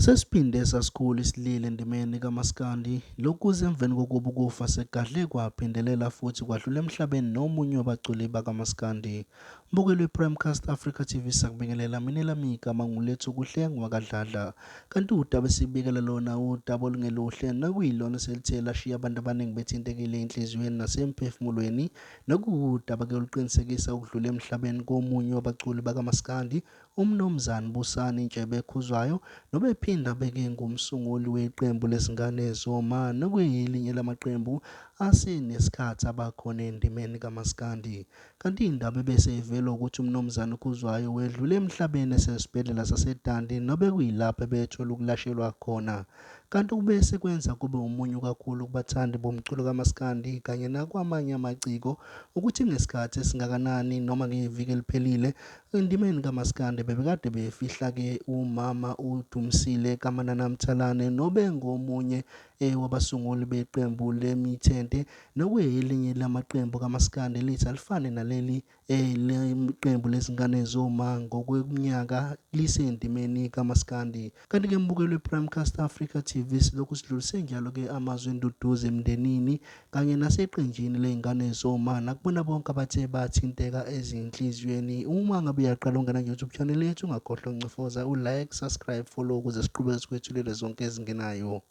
Sesiphinde sasikhulu isililo endimeni kamaskandi, lokhu kuze emveni kokuba ukufa sekugadle kwaphindelela futhi kwadlula emhlabeni nomunye wabaculi bakamaskandi. Mbukeli wePrimecast Africa TV sakubingelela mina elami igama nguLethukuhle ngwakaDladla. Kanti udaba esibikela lona udaba olungeluhle nokuyilona selithe lashiya abantu abaningi bethintekile enhliziyweni nasemphefumulweni nokuwudaba-ke oluqinisekisa ukudlula emhlabeni komunye wabaculi bakamaskandi uMnumzane Busani Ntshebe Khuzwayo nobephinda abeke ngumsunguli weqembu lezingane zoma nokuyelinye lamaqembu asenesikhathi abakhona endimeni kamaskandi. Kanti indaba ebese ivela ukuthi uMnumzane Khuzwayo wedlule emhlabeni esesibhedlela saseDundee nobekuyilapho ebethola ukulashelwa khona. Kanti ukube sekwenza kube umunyu kakhulu kubathandi bomculo kamaskandi kanye nakwamanye amaciko ukuthi ngesikhathi esingakanani noma ngeviki eliphelile endimeni kamaskandi bebekade befihla-ke umama uDumsile kaManana Mthalane nobengomunye wabasunguli beqembu leMithente nokuyelinye lamaqembu kamaskandi elithi alifane naleli Leqembu lezingane zoma ngokweminyaka lisendimeni kamaskandi. Kanti-ke mbukeli wePrimecast Africa TV silokhu sidlulise njalo-ke amazwi enduduzo emndenini kanye naseqenjini ley'ngane zoma nakubona bonke abathe bathinteka ezinhliziyweni. Uma ngabe uyaqala ungena ku-YouTube channel yethu ungakhohlwa ukuncofoza u-like, subscribe, follow ukuze siqhubeke sikwethulele zonke ezingenayo.